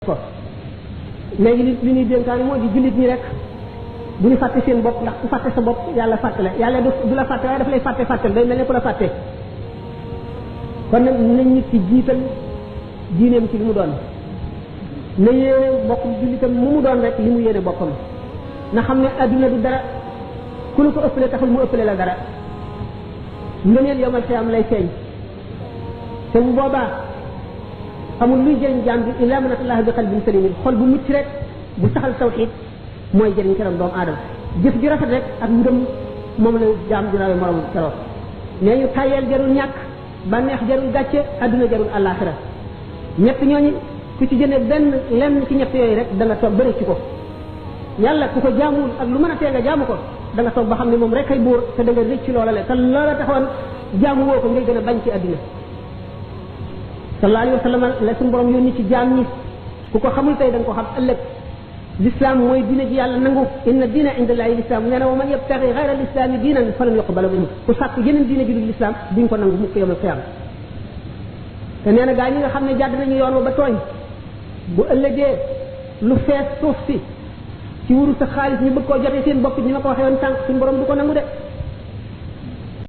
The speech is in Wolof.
ko léegi li ñuy dénkaane moo di jullit ñi rek bu ñu fàtte seen bopp ndax ku fàtte sa bopp yàlla fàtte la yàlla du la fàtte waaye daf lay fàtte day mel ne ku la fàtte kon nag nañ nit ci jiital diineem ci li mu doon na yéene mbokkum jullitam mu doon rek li mu yéene boppam na xam ne adduna du dara ku la ko ëppale taxul mu ëppale la dara ngëneel yomal xiyaam lay feeñ te bu boobaa amul luy jëriñ jaam bi illa man atallaha bi qalbin salimin xol bu mucc rek bu saxal tawxid mooy jëriñ keroog doomu aadama jëf ju rafet rek ak ngëm moom la jaam di rawe morom keroog nee ñu tayeel jarul ñàkk bànneex jarul gàcce adduna jarul àllaaxira ñett ñooñu ku ci jëne benn lenn ci ñett yooyu rek da nga toog bëri ci ko yàlla ku ko jaamuwul ak lu mën a tee nga jaamu ko da nga toog ba xam ne moom rek ay buur te da nga rëcc loola le te loola taxoon jaamu woo ko ngay gën a bañ ci adduna sallallahu alayhi wa sallam la suñu borom yónni ci jaam ñi ku ko xamul tey da nga ko xam ëllëg l'islam mooy diine ji yàlla nangu inna diina inda allahi l'islam nee na wa man yabtaghi ghayra al-islami diinan falan yuqbala minhu ku sàkk yeneen diine ji dul l'islam duñ ko nangu mukk yawmal qiyaama te nee na gaa ñi nga xam ne jàdd nañu yoon wa ba tooñ bu ëllëgee lu fees suuf si ci wuru sa xaalis ñu bëgg koo jotee seen bopp ñi ma ko waxee woon tànk suñu borom du ko nangu de